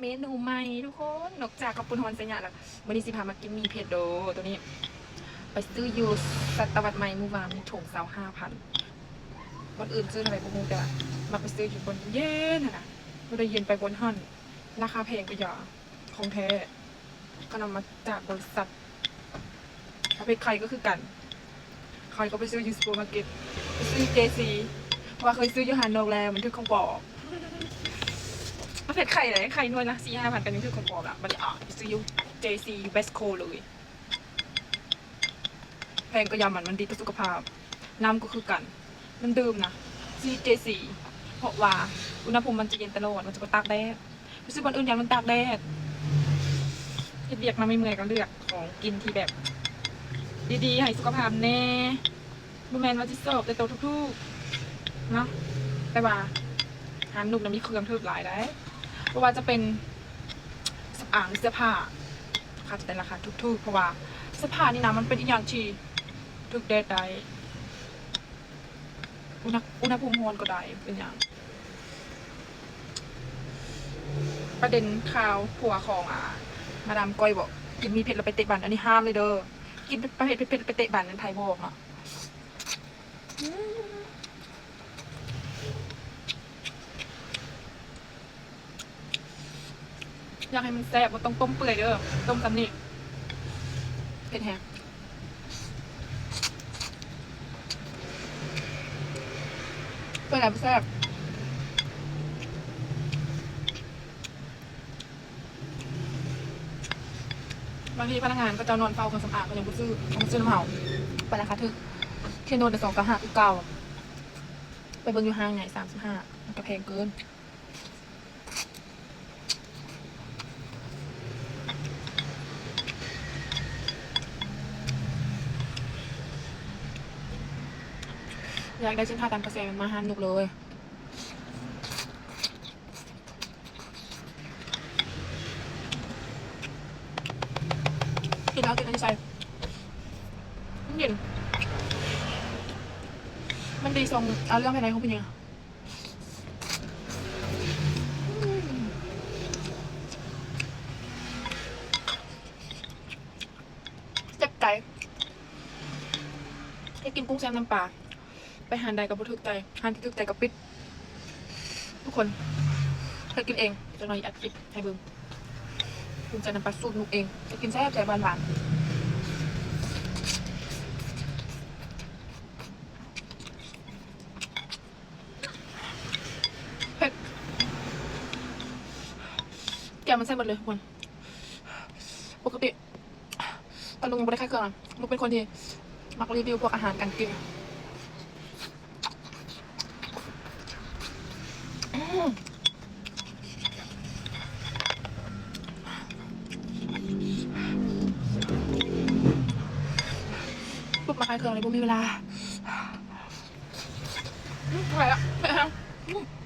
ເມນູໃໝ່ທຸກຄົນ ນອກຈາກເຂົ້າປຸ້ນຮ້ອນໄຊຍະແລ້ວ ມື້ນີ້ຊິພາມາກິນໝີ່ເຜັດເດີ. ໂຕນີ້ໄປຊື້ຢູ່ສັດຕະວັດໃໝ່ມື້ວານນີ້ ຖົງຊາວຫ້າພັນ. ບ່ອນອື່ນຊື້ເທົ່າໃດບໍ່ຮູ້ ແຕ່ວ່າມັກໄປຊື້ຢູ່ບ່ອນເຢັນຫັ້ນນະ. ບໍ່ໄດ້ເຢັນໄປບ່ອນຮ້ອນ ລາຄາແພງກະຢ່າ ຂອງແທ້ ເຂົານຳມາຈາກບໍລິສັດ. ປະເພດໄຂ່ກໍຄືກັນ ຂ້ອຍກໍໄປຊື້ຢູ່ຊຸບເປີມາເກັດ ໄປຊື້ຢູ່ເຈຊີ ເພາະວ່າເຄີຍຊື້ຢູ່ຮ້ານນອກແລ້ວ ມັນຖືກຂອງປອມ. ປະເພດໄຂ່ໃດ ໄຂ່ໜ່ວຍລະສີ່ຫ້າພັນ ກໍຍັງຖືກຂອງປອມລະ. ບັດນີ້ ອາ ໄປຊື້ຢູ່ເຈຊີ ຢູ່ເບສໂຄເລີຍ. ແພງກໍຢ່າ ມັນ ມັນດີຕໍ່ສຸຂະພາບ. ນ້ຳກໍຄືກັນ ນ້ຳດື່ມນະ ຊື້ເຈຊີ ເພາະວ່າອຸນຫະພູມມັນຈະເຢັນຕະຫຼອດ ມັນຈະບໍ່ຕາກແດດ. ໄປຊື້ບ່ອນອື່ນຢ້ານມັນຕາກແດດ. ເຮັດວຽກມາເມື່ອຍໆ ກໍເລືອກຂອງກິນທີ່ແບບດີໆ ໃຫ້ສຸຂະພາບແດ່. ບໍ່ແມ່ນວ່າຊິຊອບແຕ່ໂຕຖືກໆ ເນາະ ແຕ່ວ່າຮ້ານນຸກນະມີເຄື່ອງຖືກຫຼາຍໃດ໋ ບໍ່ວ່າຈະເປັນສຳອາງ ຫຼື ເສື້ອຜ້າ ຂາຍແຕ່ລາຄາຖືກໆ ເພາະວ່າເສື້ອຜ້ານີ້ນະ ມັນເປັນອີ່ຫຍັງທີ່ຖືກແດດໄດ້ ອຸນຫະ ອຸນຫະພູມຮ້ອນກໍໄດ້ ເປັນຫຍັງ. ປະເດັນຂ່າວຜົວຂອງ ອາ ມາດາມກ້ອຍເບາະ ກິນໝີ່ເຜັດແລ້ວໄປເຕະບານ ອັນນີ້ຫ້າມເລີຍເດີ. ກິນປະເພດເຜັດໆ ໄປເຕະບານນັ້ນໃຜບອກເນາະ. ຢາກໃຫ້ມັນແຊບ ບໍ່ຕ້ອງຕົ້ມເປື່ອຍເດີ ຕົ້ມສ່ຳນີ້ ເຜັດແຮງ ເປື່ອຍຫຼາຍບໍ່ແຊບ. ບາງທີພະນັກງານເຂົາເຈົ້ານອນເຝົ້າເຄື່ອງສຳອາງ ເຂົາຍັງບໍ່ຊື້ ເຂົາມາຊື້ນຳເຮົາ ໄປລາຄາຖືກ ເຄໂນດສອງເກົ້າຫ້າຄືເກົ່າ. ໄປເບິ່ງຢູ່ຫ້າງໃຫຍ່ ສາມສິບຫ້າ ມັນກໍແພງເກີນ. ຢາກໄດ້ຊີ້ນພ້າຕາມກະແສ ມາຮ້ານນຸກເລີຍ. ກິນແລ້ວກິນອັນນີ້ໃສ່ ມັນເຢັນ ມັນດີຊ່ອງ ອາ ເລື່ອງພາຍໃນຂອງຜູ້ຍິງ. ເຈັບໃຈ ໄດ້ກິນກຸ້ງແຊບນ້ຳປາ ໄປຮ້ານໃດກໍບໍ່ຖືກໃຈ ຮ້ານທີ່ຖືກໃຈກໍປິດ. ທຸກຄົນ ເຮັດກິນເອງ ຈັກໜ່ອຍອັດຄລິບໃຫ້ເບິ່ງ. ກຸ້ງແຊບນ້ຳປາສູດນຸກເອງ ເຮັດກິນແຊບໆ ຫວານໆ. ເຜັດ ແກງມັນໃສ່ໝົດເລີຍທຸກຄົນ. ປົກກະຕິຕອນນຸກຍັງບໍ່ໄດ້ຂາຍເຄື່ອງນະ ນຸກເປັນຄົນທີ່ມັກຣີວິວພວກອາຫານການກິນ. ອືມ ປຸບມາຂາຍເຄື່ອງເລີຍ ບໍ່ມີເວລາ. ອືມ ບໍ່ໄຫວລະ ອືມ.